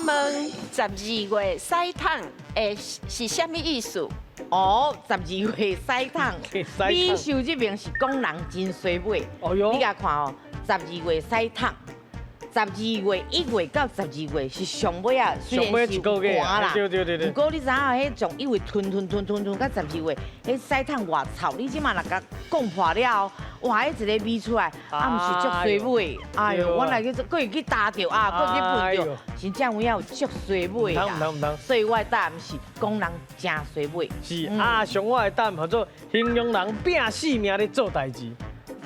問十二月屎桶的是啥物意思？哦，十二月屎桶，美秀這邊是講人真衰尾。哦喲你共看哦，十二月屎桶，十二月1月到十二月是上尾啊，雖然是有寒啦，毋過你知影彼從1月吞吞吞吞吞到十二月，彼屎桶偌臭，你這馬若共講破了後，哇，彼一個味出來，啊，毋是足衰尾，哎喲，我來去閣會去焦著啊，閣去噴著，真正有影有足衰尾啦。毋通毋通。所以我的答案是講人誠衰尾。是啊，上我的答案叫做形容人拼死命咧做代誌。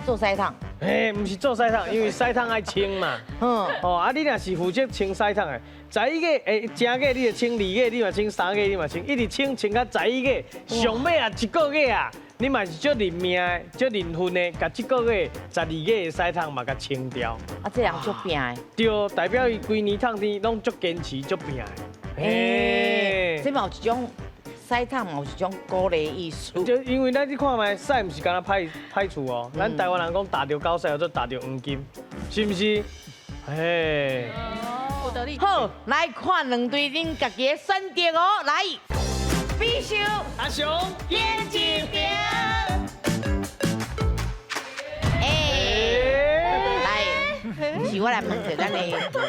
做屎桶。嘿，毋是做屎桶，因為屎桶愛清嘛。哦，啊，你若是負責清屎桶的，11月正月你就清，二月你嘛清，三月你嘛清，一直清清到十一月，上尾啊一個月啊，你嘛是足認命的，足認份的，共這個月十二月的屎桶嘛共清掉。啊，這人足拼的。對，代表伊規年桶天攏足堅持、足拼的。嘿，這嘛有一種屎桶嘛有一種鼓勵意思。就因為咱你看覓，屎毋是干焦歹歹處哦，咱台灣人講踏著狗屎，叫做踏著黃金，是毋是？嘿。有道理。好，來看兩隊恁家己的選擇哦，來，必須阿雄，眼鏡邊。欸，來，是我來問一下咱的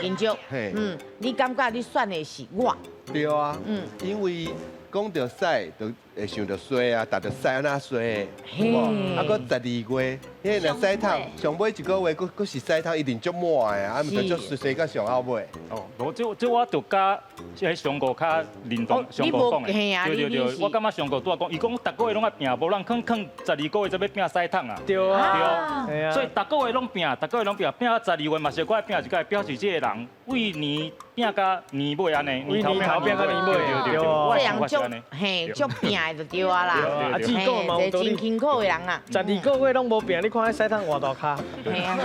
金石，你感覺你選的是我？對啊，因為講著屎，就會想著衰啊，踏著屎按怎衰的，有無？啊，閣十二月，彼個若屎桶上尾一個月，閣閣是屎桶，一定足滿的啊，啊，毋就足衰衰到上後尾。哦，無這這我就佮彼上個較認同上個講的，對對對，我感覺上個拄仔講，伊講逐個月攏愛拚，無人囥囥十二個月才欲拚屎桶啊。對啊，對，所以逐個月攏拚，逐個月攏拚，拚到十二月嘛是閣愛拚一擺，表示這個人為年拚到年尾按呢，年頭拚到年尾，對對對，這人足嘿足拚的就對啊啦，啊，志哥嘛有道理，真辛苦的人啊，十二個月攏無拚，你看彼屎桶偌大跤。嘿啊，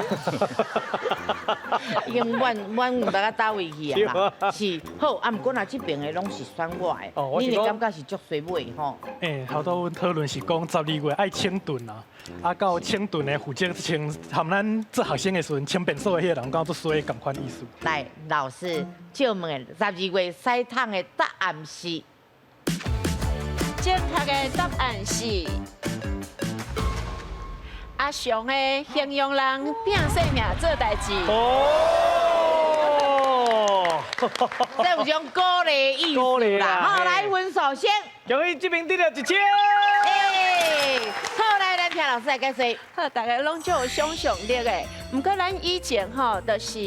已經滿滿毋知到佗位去啊啦，是好啊，毋過若這邊的攏是選我的，你的感覺是足衰尾吼？欸，頭拄阮討論是講十二月愛清頓啊，啊到清頓的負責清，含咱做學生的時陣清便所的彼個人，敢足衰仝款意思。來，老師，借問的十二月屎桶的答案是？正確的答案是阿雄的形容人拼性命做代誌。哦，這有種鼓勵意思啦。好，來分數先。恭喜這邊得著1000。好，來，咱聽老師來解釋。好，大家攏足有想象力的。毋過咱以前吼，就是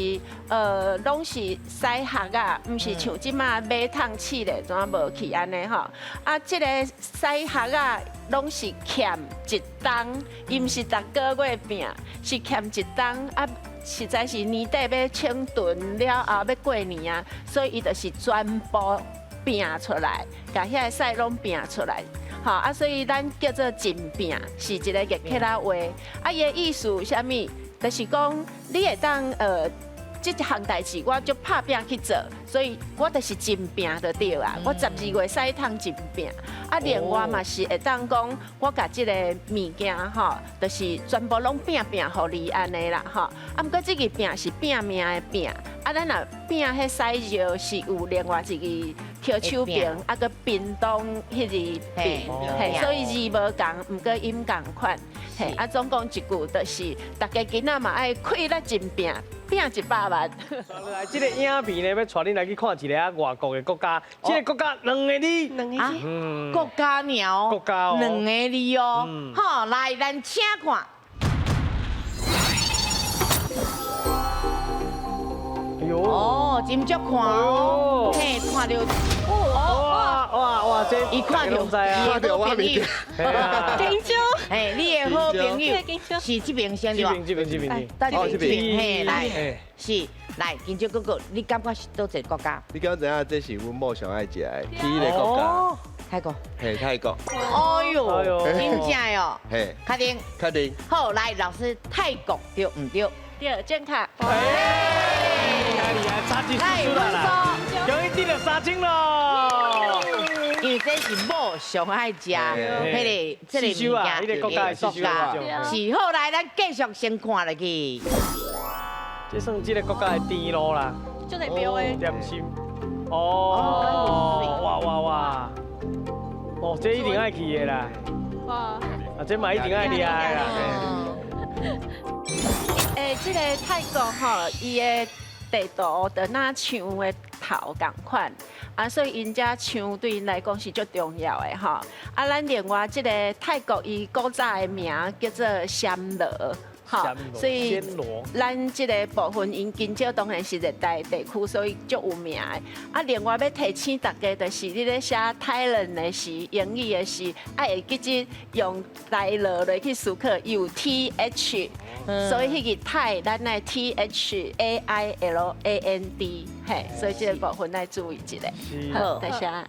攏是屎礐仔，毋是像這馬馬桶拭咧，怎啊無去按呢吼？啊，這個屎礐仔攏是欠一冬，伊毋是逐個月拚，是欠一冬啊。實在是年底欲清囤了後，欲過年啊，所以伊就是全部拚出來，共彼个屎攏拚出來。吼啊，所以咱叫做盡拚，是一个月客仔話。啊，伊的意思啥物？就是講你會當這一項代誌我就拍拚去做，所以我就是盡拚就對啊。我十二月屎桶盡拚。啊，另外嘛是會當講，我共這個物件吼，就是全部攏拚拚予你按呢啦吼。啊，毋過這個拚是拚命的拚，啊，咱若拚彼屎尿是有另外一个提手邊，啊，閣屏東彼个屏，嘿，所以字無仝，毋過音仝款，嘿，啊，總共一句就是，逐家囡仔嘛愛氣力盡拚，拚100萬。來，這個影片呢，欲帶恁來去看一个外國的國家，這個國家兩個字，兩個字，國家爾，國家哦，兩個字哦，好，來，咱請看。哦，真足看哦，嘿，看著，哇哇哇，這伊看著伊的好朋友，緊張，嘿，你的好朋友是這邊先對吧？這邊這邊這邊，這邊，嘿，來，是，來，緊張哥哥，你感覺是佗一個國家？你敢知影這是阮某上愛食的，去彼个國家？泰國。嘿，泰國。哎喲，真正哦。嘿，確定。確定。好，來，老師，泰國對毋對？對，正確。差一絲絲啦，恭喜得著3000咯！因為這是某上愛食，彼個這個物件，彼個國家的國家是好，來，咱繼續先看落去。這算這個國家的甜路啦，足濟標的點心。哦，哇哇哇！哦，這一定愛去的啦。哇！啊，這嘛一定愛掠的啦。這個泰國吼，伊的地圖就若象的頭仝款，啊，所以𪜶遮象對𪜶來講是足重要的吼。啊，咱另外這個泰國伊古早的名叫做暹羅。吼，所以咱這個部分𪜶金蕉當然是熱帶地區，所以足有名的。啊，另外欲提醒大家，就是你咧寫 Thailand 的時，英語的時，愛會記得用台羅來去思考，有 T H，所以彼個泰咱愛 T H A I L A N D，嘿，所以這個部分愛注意一下。好，多謝。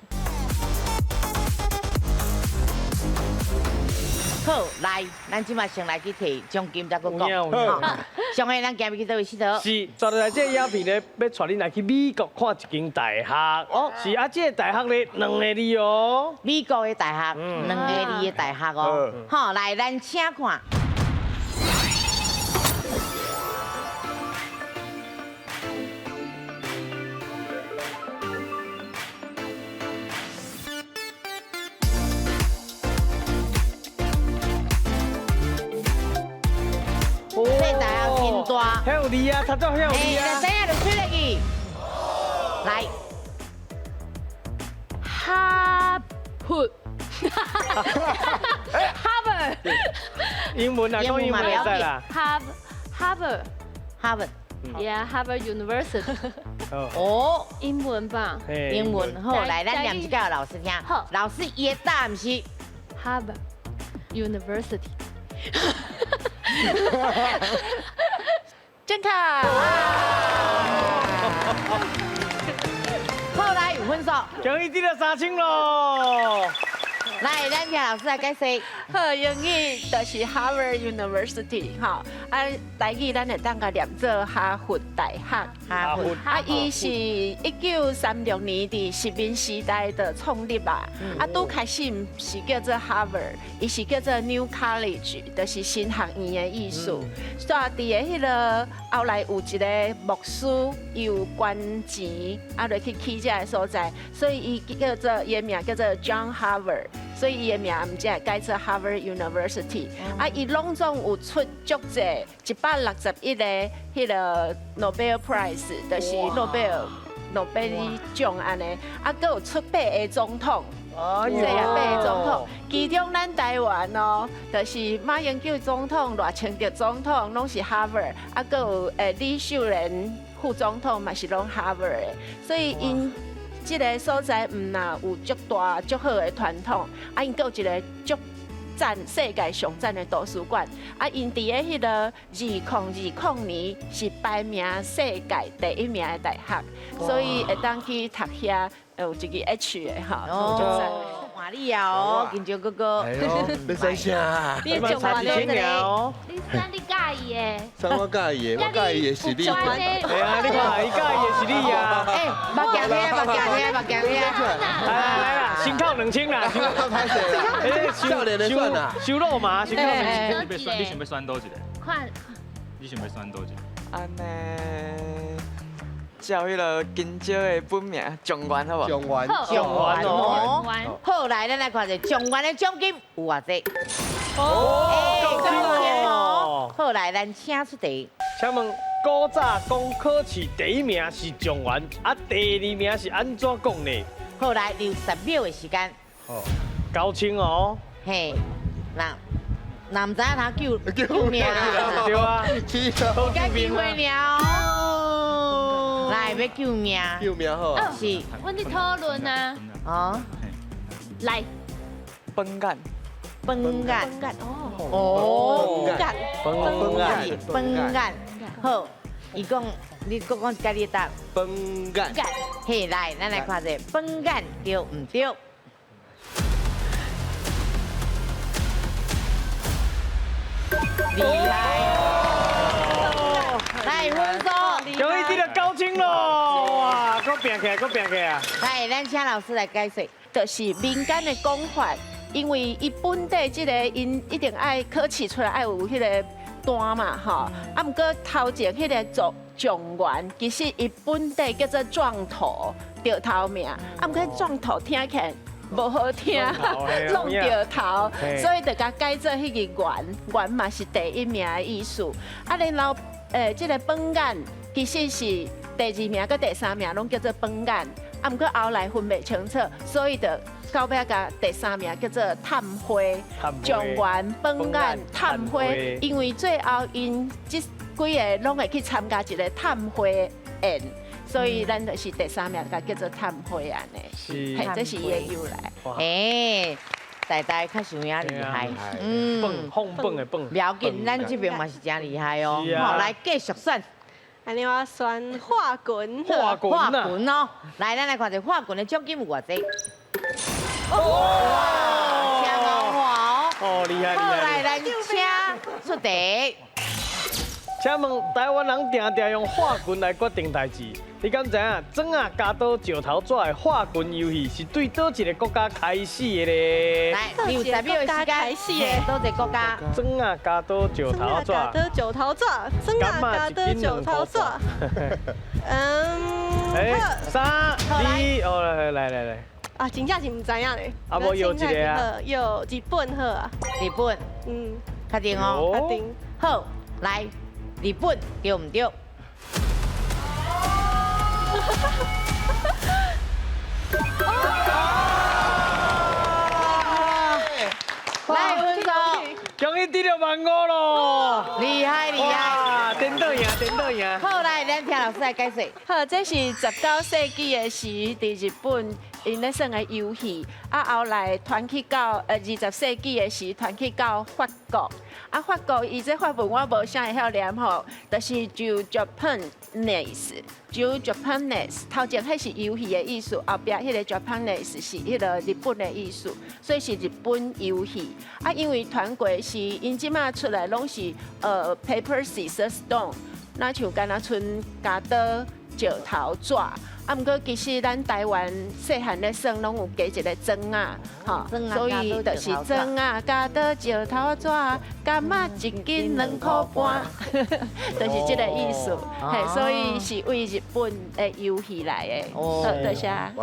好，來，咱這馬先來去提獎金，再閣講。上個咱今日去佗位𨑨迌？是，接落來這個影片咧，欲帶恁來去美國看一間大學。哦，是啊，這個大學咧兩個字哦。美國的大學，兩個字的大學哦。好，來，咱請看。大，很有字啊，读做很有字啊。等下就吹落去，来，哈佛，哈佛，英文啊，講英文會使啦。哈佛，哈佛，Yeah，Harvard University。哦，英文吧。英文好，來，咱念一遍予老師聽。好，老師伊的答案是 Harvard University。正確。後來有分數，恭喜得了3000咯。來，咱請老師來解釋。好，英語就是 Harvard University 吼，啊，台語咱會當共念做哈佛大學。哈佛。啊，伊是1936年佇殖民時代的創立啊。啊，拄開始毋是叫做 Harvard，伊是叫做 New College，就是新學院的意思。所以佇个彼个後來有一個牧師，伊有捐錢啊，落去起這个所在，所以伊叫做伊的名叫做 John Harvard。所以伊的名毋才會改做 Harvard University。啊，伊攏總有出足濟161個彼个 Nobel Prize，就是諾貝爾獎按呢。啊，閣有出八个總統，這也八个總統。其中咱台灣哦，就是馬英九總統、賴清德總統攏是 Harvard，啊，閣有李秀蓮副總統嘛是攏 Harvard 的，所以𪜶這个所在毋若有足大足好的傳統，啊，𪜶閣有一个足讚世界上讚的圖書館，啊，𪜶佇个彼个2020年是排名世界第一名的大學，所以會當去讀遐有一个 H 的吼，足讚。換你啊哦，緊張哥哥。你選啥？你差1000哦。你選你佮意的。選我佮意的，我佮意的是你。對啊，你看，伊佮意的是你啊。哎，目鏡聽，目鏡聽，目鏡聽。來來啦，先扣2000啦。歹勢啦。少年的算啦。收落嘛，先扣2000。你想欲選佗一个？看。你想欲選佗一个？按呢。照彼个金蕉的本名狀元好無？狀元，狀元哦。好，來，咱來看一下狀元的獎金有偌濟？哦，9000哦。好，來，咱請出題。請問古早講考試第一名是狀元，啊，第二名是按怎講呢？好，來，留10秒的時間。好，9000哦。嘿，那。若毋知影通救命啊！對啊，有機會了。來，欲救命！救命好。是。阮咧討論啊。哦。來。崩眼。崩眼。哦。崩眼。崩眼。好，伊講，你閣講一擺你答。崩眼。嘿，來，咱來看者，崩眼對毋對？厲害！來分數，恭喜得了9000咯！哇，閣拼起來，閣拼起來！來，咱請老師來解釋，就是民間的講法，因為伊本地這個𪜶一定愛考試出來愛有彼个單嘛，吼。啊，毋過頭前彼个狀元，其實伊本地叫做狀頭，著頭名，啊，毋過撞頭聽起來無好聽，弄著頭，所以就共改做彼個元，元嘛是第一名的意思。啊，然後這个榜眼其實是第二名佮第三名攏叫做榜眼，啊，毋過後來分袂清楚，所以就到尾共第三名叫做探花，狀元、榜眼、探花，因為最後𪜶這幾个攏會去參加一个探花宴。所以咱就是第三名，共叫做探花按呢，是，這是伊的由來。欸，大大較是有影厲害，嗯，放飯的飯。不要緊，咱這邊嘛是真厲害哦。好，來繼續選。按呢我選畫棍。畫棍畫棍哦，來，咱來看一下畫棍的獎金有偌濟。哇，真𠢕畫哦。哦，厲害厲害。好，來，咱請出題。請問台灣人定定用畫棍來決定代誌，你敢知影？磚仔鉸刀石頭紙的畫棍遊戲是對佗一个國家開始的咧？來，你有10秒的時間。開始的。佗一个國家？磚仔鉸刀石頭紙。磚仔鉸刀石頭紙。磚仔鉸刀石頭紙。嗯。欸，三二，哦，來來來來。啊，真正是毋知影咧。啊，無搖一个啊。搖日本好啊。日本。嗯。確定哦。確定。好，來。日本對毋對？來，分數，恭喜得著15,000咯！厲害厲害！顛倒贏，顛倒贏！好，來，咱聽老師來解釋。好，這是19世紀的時，佇日本𪜶咧耍的遊戲，啊，後來傳去到20世紀的時，傳去到法國。啊，法國伊這法文我無啥會曉念吼，就是就 Japanese，就 Japanese，頭前彼是遊戲的意思，後壁彼个 Japanese 是彼个日本的意思，所以是日本遊戲。啊，因為傳過是𪜶這馬出來攏是paper scissors stone，若像敢若賰鉸刀石頭紙。啊，毋過其實咱台灣細漢咧耍，攏有加一个磚仔，吼，所以就是磚仔鉸刀石頭紙，柑仔一斤2箍半，就是這个意思。嘿，所以是為日本的遊戲來的。好，多謝。